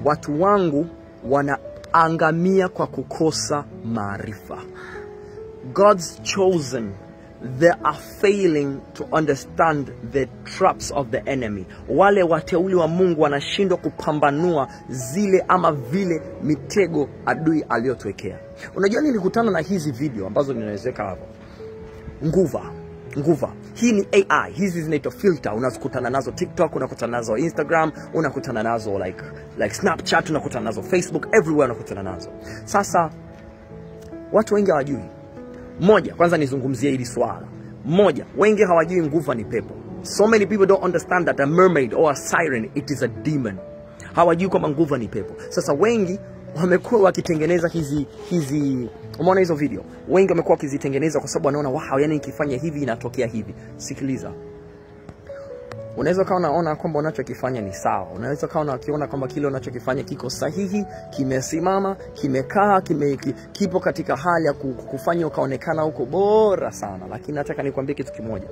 Watu wangu wanaangamia kwa kukosa maarifa. God's chosen, they are failing to understand the traps of the enemy. Wale wateuli wa Mungu wanashindwa kupambanua zile ama vile mitego adui aliyotuwekea. Unajua, nilikutana na hizi video ambazo ninawezeka hapo. Nguva. Hii ni AI. Hizi zinaitwa filter. Unazikutana nazo TikTok, unakutana nazo Instagram, unakutana nazo like Snapchat, unakutana nazo Facebook, everywhere unakutana nazo. Sasa watu wengi hawajui. Moja, kwanza nizungumzie hili swala. Moja, wengi hawajui nguva ni pepo. So many people don't understand that a mermaid or a siren, it is a demon. Hawajui kwamba nguva ni pepo. Sasa wengi wamekuwa wakitengeneza hizi, umeona hizo video? Wengi wamekuwa wakizitengeneza kwa sababu wanaona wow, yani nikifanya hivi inatokea hivi. Sikiliza. Unaweza kawa unaona kwamba unachokifanya ni sawa. Unaweza kawa unakiona kwamba kile unachokifanya kiko sahihi, kimesimama, kimekaa, kipo katika hali ya kufanya ukaonekana huko bora sana. Lakini nataka nikwambie kitu kimoja.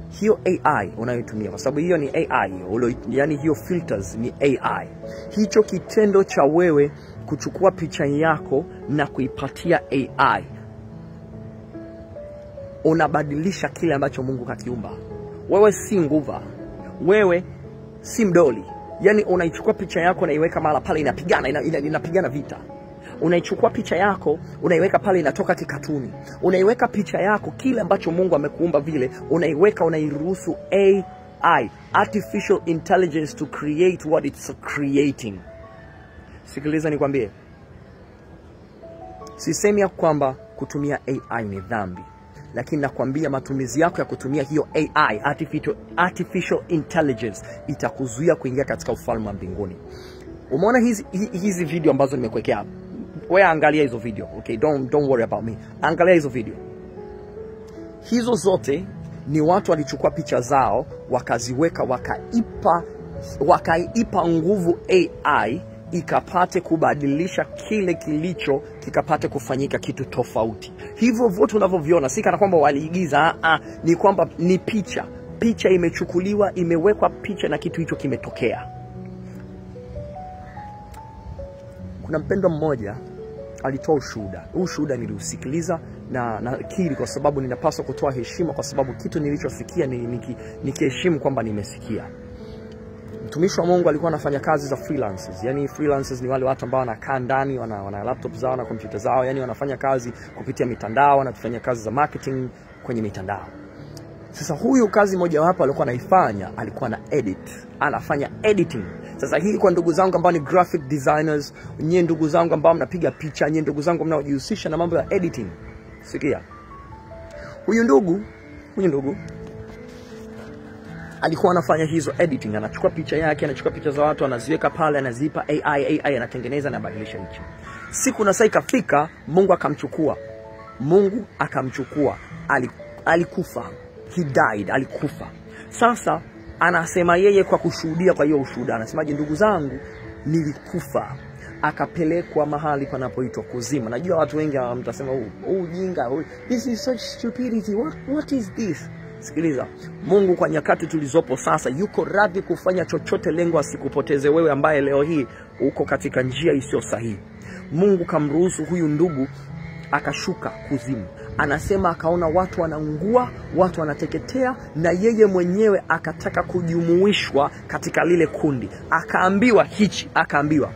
Hiyo AI unayoitumia, kwa sababu hiyo ni AI, yani hiyo filters ni AI. Hicho kitendo cha wewe kuchukua picha yako na kuipatia AI, unabadilisha kile ambacho Mungu kakiumba. Wewe si nguva. Wewe si mdoli. Yani unaichukua picha yako na iweka mahala pale, inapigana, inapigana vita. Unaichukua picha yako, unaiweka pale, inatoka kikatuni. Unaiweka picha yako, kile ambacho Mungu amekuumba vile, unaiweka, unairuhusu AI, artificial intelligence, to create what it's creating. Sikiliza nikwambie. Sisemi ya kwamba kutumia AI ni dhambi, lakini nakwambia matumizi yako ya kutumia hiyo AI, artificial intelligence, itakuzuia kuingia katika ufalme wa mbinguni. Umeona hizi video ambazo nimekuwekea hapa? Wewe angalia hizo video, okay? Don't worry about me. Angalia hizo video. Hizo zote ni watu walichukua picha zao, wakaziweka, wakaipa nguvu AI ikapate kubadilisha kile kilicho, kikapate kufanyika kitu tofauti. Hivyo vyote unavyoviona si kana kwamba waliigiza, ni kwamba ni picha. Picha imechukuliwa, imewekwa picha na kitu hicho kimetokea. Kuna mpendwa mmoja alitoa ushuhuda. Huu ushuhuda niliusikiliza na nakiri kwa sababu ninapaswa kutoa heshima, kwa sababu kitu nilichosikia nikiheshimu kwamba nimesikia. Mtumishi wa Mungu alikuwa anafanya kazi za freelancers. Yani freelancers ni wale watu ambao wanakaa ndani, wana laptop zao na kompyuta zao, yani wanafanya kazi kupitia mitandao, wanafanya kazi za marketing kwenye mitandao. Sasa huyu kazi moja wapo alikuwa anaifanya, alikuwa na edit, anafanya editing. Sasa hii kwa ndugu zangu ambao ni graphic designers, nyie ndugu zangu ambao mnapiga picha, nyie ndugu zangu mnaojihusisha na mambo ya editing. Sikia. Huyu ndugu alikuwa anafanya hizo editing, anachukua picha yake, anachukua picha za watu, anaziweka pale, anazipa AI, AI anatengeneza na badilisha hicho. Siku na saa ikafika, Mungu akamchukua. Mungu akamchukua. Alikufa. He died, alikufa. Sasa anasema yeye kwa kushuhudia, kwa hiyo ushuhuda anasemaje? Ndugu zangu, nilikufa. Akapelekwa mahali panapoitwa kuzimu. Najua watu wengi mtasema huu ujinga, this is such stupidity. What is this? Sikiliza, Mungu kwa nyakati tulizopo sasa yuko radhi kufanya chochote, lengo asikupoteze wewe ambaye leo hii uko katika njia isiyo sahihi. Mungu kamruhusu huyu ndugu akashuka kuzimu. Anasema akaona watu wanaungua, watu wanateketea, na yeye mwenyewe akataka kujumuishwa katika lile kundi. Akaambiwa hichi, akaambiwa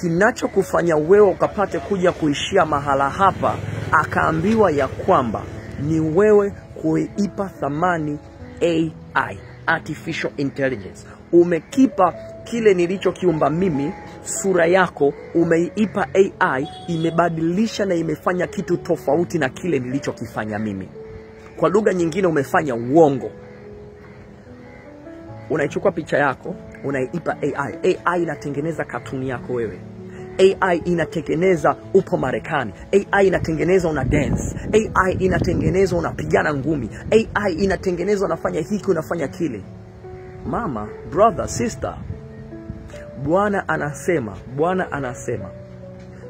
kinachokufanya wewe ukapate kuja kuishia mahala hapa, akaambiwa ya kwamba ni wewe kuipa thamani AI, artificial intelligence. Umekipa kile nilichokiumba mimi, sura yako umeipa AI, imebadilisha na imefanya kitu tofauti na kile nilichokifanya mimi. Kwa lugha nyingine umefanya uongo. Unaichukua picha yako, unaipa AI. AI inatengeneza katuni yako wewe. AI inatengeneza upo Marekani. AI inatengeneza una dance. AI inatengeneza unapigana ngumi. AI inatengeneza unafanya hiki, unafanya kile. Mama, brother, sister, Bwana anasema,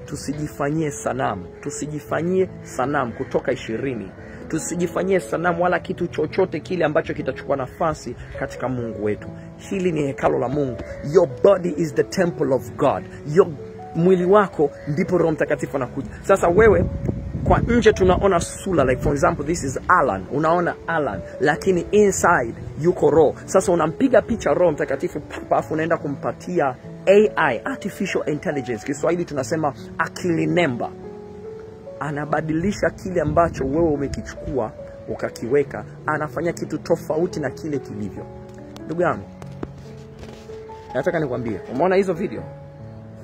Tusijifanyie sanamu, tusijifanyie sanamu, Kutoka 20. Tusijifanyie sanamu wala kitu chochote kile ambacho kitachukua nafasi katika Mungu wetu. Hili ni hekalo la Mungu. Your body is the temple of God. Your mwili wako ndipo Roho Mtakatifu anakuja. Sasa wewe kwa nje tunaona sura, like for example this is Alan, unaona Alan, lakini inside yuko Roho. Sasa unampiga picha Roho Mtakatifu papa, afu unaenda kumpatia AI, artificial intelligence, Kiswahili tunasema akili nemba. Anabadilisha kile ambacho wewe umekichukua ukakiweka, anafanya kitu tofauti na kile kilivyo. Ndugu yangu, nataka nikwambie, umeona hizo video?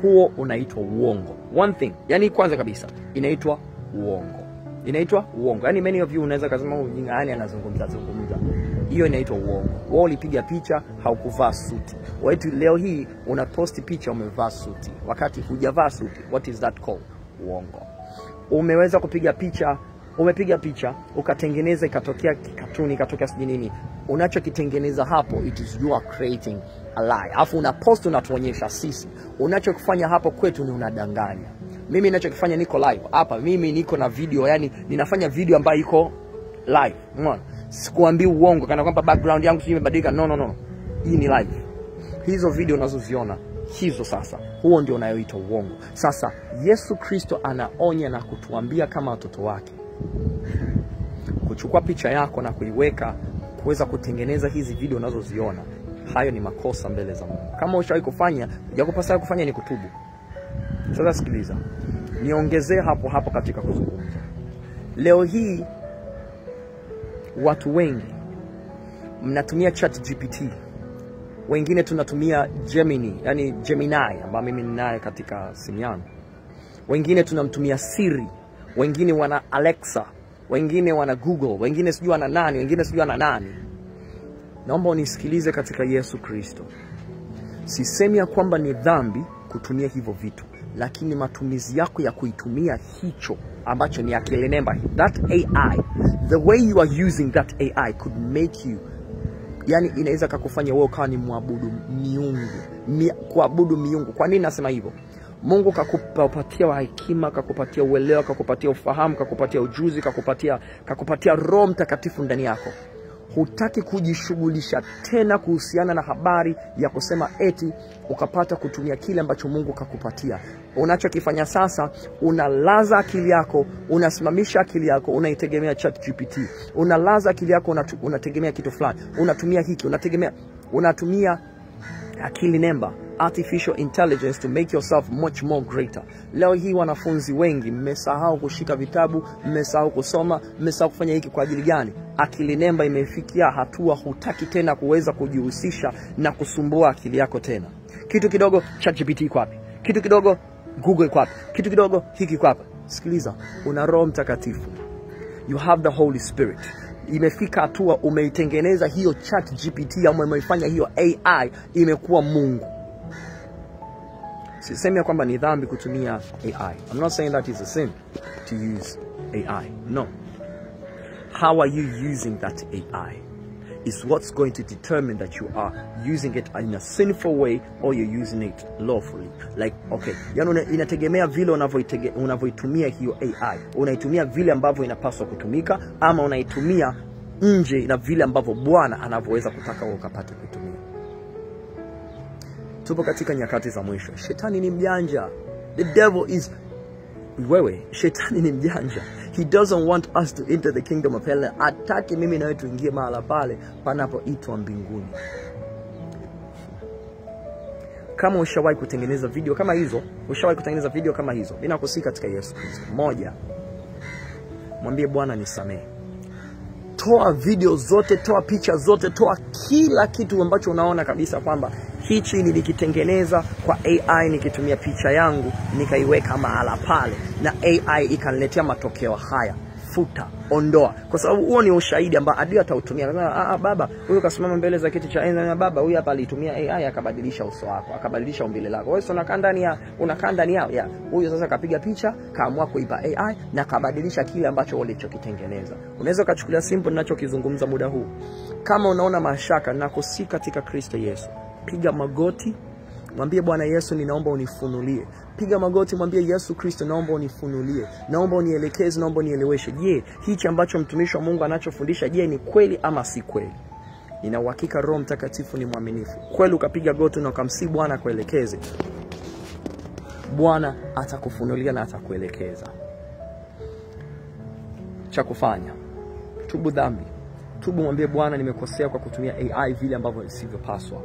Huo unaitwa uongo. One thing, yani kwanza kabisa inaitwa uongo. Inaitwa uongo. Yani many of you unaweza kusema huyu mjinga yani anazungumza zungumza. Hiyo inaitwa uongo. Wewe ulipiga picha haukuvaa suti. Wewe leo hii unaposti picha umevaa suti wakati hujavaa suti. What is that called? Uongo. Umeweza kupiga picha, umepiga picha ukatengeneza ikatokea katuni, ikatokea sijui nini. Unachokitengeneza hapo, it is you are creating a lie. Alafu unapost unatuonyesha sisi. Unachokifanya hapo kwetu ni unadanganya. Mimi ninachokifanya niko live hapa, mimi niko na video, yani ninafanya video ambayo iko live. Umeona? Sikuambii uongo kana kwamba background yangu sijui imebadilika. No, no, no. Hii ni live. Hizo video unazoziona hizo sasa, huo ndio unayoita uongo. Sasa Yesu Kristo anaonya na kutuambia kama watoto wake, kuchukua picha yako na kuiweka kuweza kutengeneza hizi video unazoziona, hayo ni makosa mbele za Mungu. Kama ushawahi kufanya, yakupasa kufanya ni kutubu. Sasa sikiliza, niongezee hapo hapo katika kuzungumza. Leo hii watu wengi mnatumia ChatGPT, wengine tunatumia Gemini, yani Gemini ambayo mimi ninaye katika simu yangu. Wengine tunamtumia Siri, wengine wana Alexa, wengine wana Google, wengine sijui wana nani, wengine sijui wana nani. Naomba unisikilize katika Yesu Kristo. Sisemi ya kwamba ni dhambi kutumia hivyo vitu, lakini matumizi yako ya kuitumia hicho ambacho ni akili nemba, that AI, the way you are using that AI could make you, yani inaweza kukufanya wewe ukawa ni muabudu miungu, kuabudu miungu. Kwa nini nasema hivyo? Mungu kakupatia hekima, kakupatia uelewa, kakupatia ufahamu, kakupatia ujuzi, kakupatia Roho Mtakatifu ndani yako. Hutaki kujishughulisha tena kuhusiana na habari ya kusema eti ukapata kutumia kile ambacho Mungu kakupatia. Unachokifanya sasa, unalaza akili yako, unasimamisha akili yako, unaitegemea ChatGPT. Unalaza akili yako, unategemea kitu fulani, unatumia hiki, unatumia akili nemba, artificial intelligence to make yourself much more greater. Leo hii wanafunzi wengi mmesahau kushika vitabu, mmesahau kusoma, mmesahau kufanya hiki. Kwa ajili gani? Akili nemba imefikia hatua hutaki tena kuweza kujihusisha na kusumbua akili yako tena. Kitu kidogo ChatGPT iko wapi? Kitu kidogo Google iko wapi? Kitu kidogo hiki iko wapi? Sikiliza, una Roho Mtakatifu. You have the Holy Spirit. Imefika hatua umeitengeneza hiyo ChatGPT au umeifanya hiyo AI imekuwa Mungu. Sisemi kwamba ni dhambi kutumia AI. I'm not saying that it's a sin to use AI. No. How are you using that AI is what's going to determine that you are using it in a sinful way or you're using it lawfully. Like, okay, yani inategemea vile unavyoitumia hiyo AI. Unaitumia vile ambavyo inapaswa kutumika ama unaitumia nje na vile ambavyo Bwana anavyoweza kutaka wewe ukapate kuitumia. Tupo katika nyakati za mwisho. Shetani ni mjanja. The devil is wewe, shetani ni mjanja. He doesn't want us to enter the kingdom of heaven. Ataki mimi na wewe tuingie mahala pale panapoitwa mbinguni. Kama ushawahi kutengeneza video kama hizo, mimi nakusihi katika Yesu Kristo. Moja, mwambie Bwana nisamehe. Toa video zote, toa picha zote, toa kila kitu ambacho unaona kabisa kwamba hichi nilikitengeneza kwa AI nikitumia picha yangu nikaiweka mahala pale na AI ikaniletea matokeo haya. Futa, ondoa, kwa sababu huo ni ushahidi ambao adui atautumia. Anasema baba huyu kasimama mbele za kiti cha enzi, na baba huyu hapa alitumia AI akabadilisha uso wako, akabadilisha umbile lako. Wewe unakaa ndani ya ya huyu sasa kapiga picha, kaamua kuipa AI na kabadilisha kile ambacho ulichokitengeneza. Unaweza kuchukulia simple ninachokizungumza muda huu. Kama unaona mashaka, nakusihi katika Kristo Yesu, piga magoti, Mwambie Bwana Yesu, ninaomba unifunulie. Piga magoti, mwambie Yesu Kristo, naomba unifunulie, naomba unielekeze, naomba unieleweshe. Je, hichi ambacho mtumishi wa Mungu anachofundisha, je, ni kweli ama si kweli? Nina uhakika Roho Mtakatifu ni mwaminifu. Kweli ukapiga goti na ukamsihi Bwana akuelekeze, Bwana atakufunulia na atakuelekeza. Cha kufanya, tubu dhambi. Tubu, mwambie Bwana, nimekosea kwa kutumia AI vile ambavyo isivyopaswa.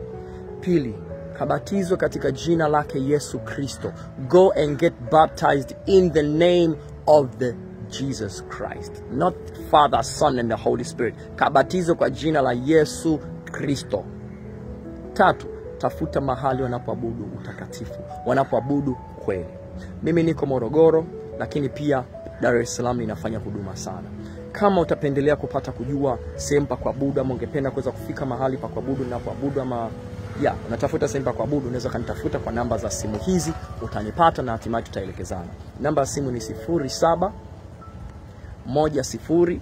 Pili, kabatizwe katika jina lake Yesu Kristo. Go and get baptized in the name of the Jesus Christ. Not Father, Son and the Holy Spirit. Kabatizwe kwa jina la Yesu Kristo. Tatu, tafuta mahali wanapoabudu utakatifu, wanapoabudu kweli. Mimi niko Morogoro, lakini pia Dar es Salaam ninafanya huduma sana. Kama utapendelea kupata kujua sehemu pa kuabudu, ama ungependa kuweza kufika mahali pa kuabudu ninapoabudu, ama ya unatafuta sehemu pa kuabudu, unaweza kanitafuta kwa namba za simu hizi, utanipata na hatimaye tutaelekezana. Namba ya simu ni 07 10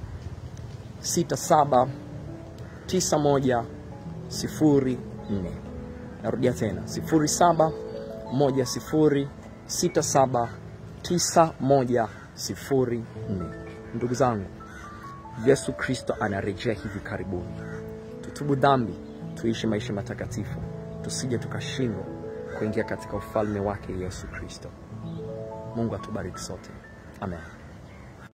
67 91 04. Narudia tena 07 10 67 91 04. Ndugu zangu, Yesu Kristo anarejea hivi karibuni. Tutubu dhambi, tuishi maisha matakatifu, tusije tukashindwa kuingia katika ufalme wake Yesu Kristo. Mungu atubariki sote. Amen.